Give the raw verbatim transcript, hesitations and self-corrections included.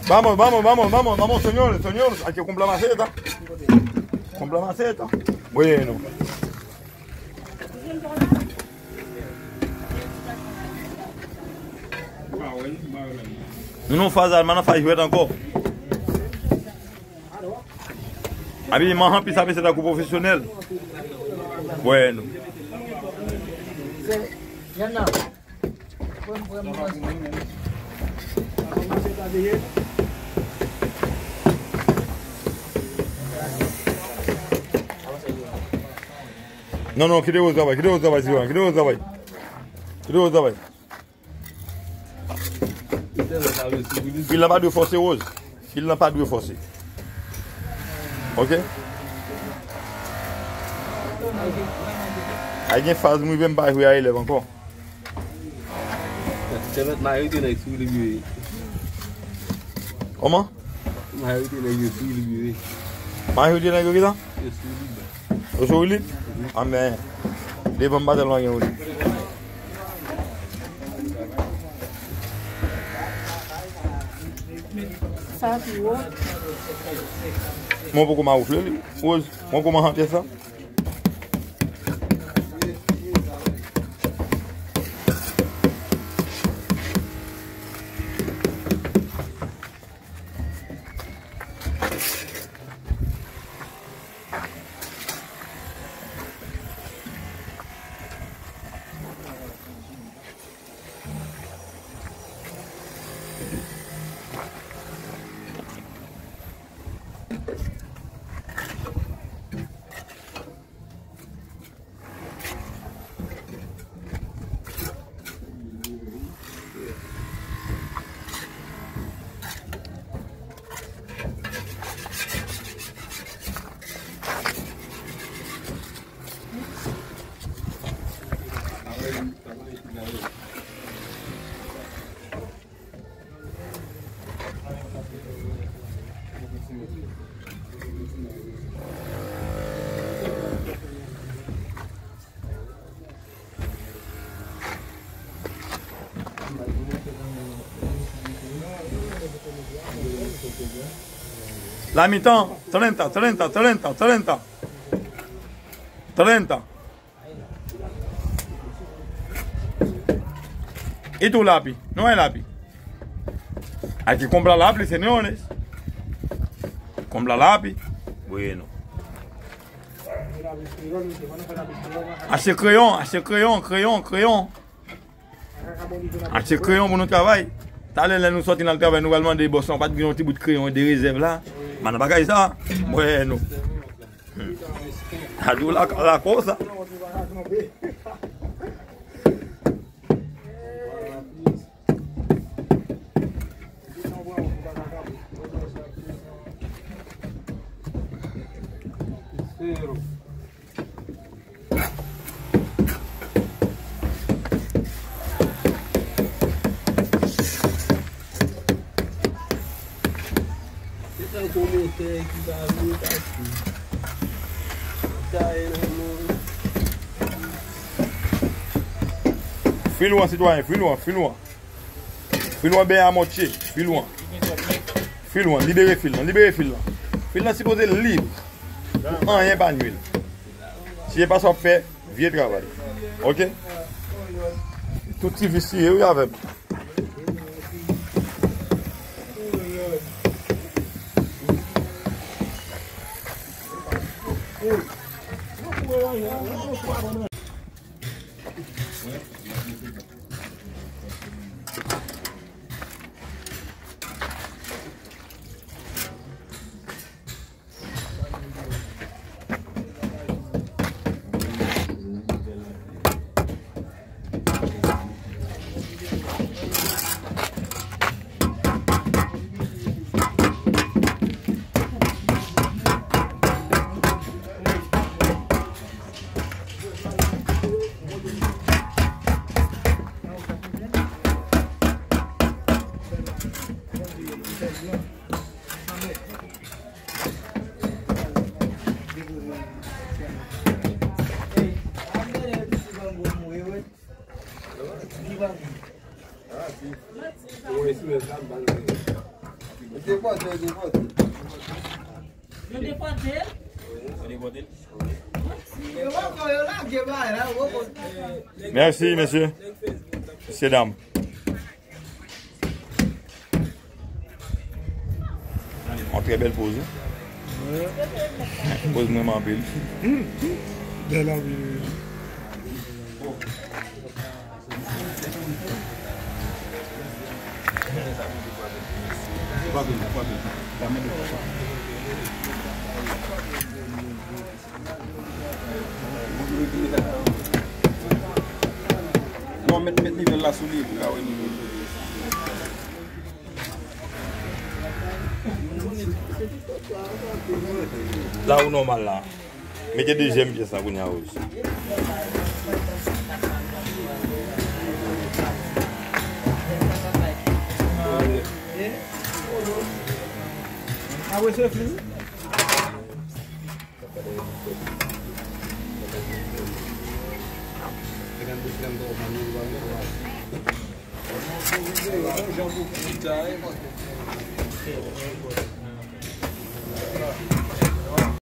Vamos, vamos, vamos, vamos, vamos, señores, señores. Hay que comprar maceta. Comprar maceta. Bueno. Nou nan faz alman, nan faz jwèt ankò. Abiman anplis, sa mesye tankou pwofesyonèl. Bueno. Non, non, kite Rose travay, kite Rose travay, Silvan, kite Rose travay. Kite Rose travay. Fil la pa dwe fòse, Rose. Fil la pa dwe fòse. Ok? Ay gen faz m rive m pa jwe a elèv ankò. Se mèt marite nèg sou li bire. Kòman? Majorite nèg yo sou li bire. Majorite nèg yo ki sa? Yo sou li. Yo sou li? A men, devan m pa tèlman gen li. Sa pi wo. Mwen poko mawoufle li. Rose, mwen kòman jan pyès la? Lamitan, trenta, trenta, trenta, trenta. Trenta. E tou lapi. Nou wè lapi. Aquí compra lápiz, señores. Compra lápiz. Bueno. Achte kreyon, achte kreyon, kreyon, kreyon. Achte kreyon pou nou travay. Talè, lè nou sòti nan travay, nou pral mande bòs lan, pa t gen yon ti bout kreyon de rezèv la? Ban nan bagay sa. Bueno. A di w la, la cosa. Fil wan, sitwayen, fil wan, fil wan. Fil wan ben a motye, fil wan. Fil wan, libere fil lan, libere fil lan. Fil lan sipoze lib. Pou anyen pa nwi l. Si e pa sa w ap fè, vye travay. Ok? Tout ti visye wi avè m. Yo depòte l? Yo depòte l? Mèsi, mesye. Mesye, dam. Yon trè bèl poz, wi. Poz mwen anpil. Bèl anpil, wi. Non, met, met nivel la sou li pou ka wè nivel. La ou nòmal la. Mete dezyèm pyès la kounye a, Rose. Ah oui, c'est fini.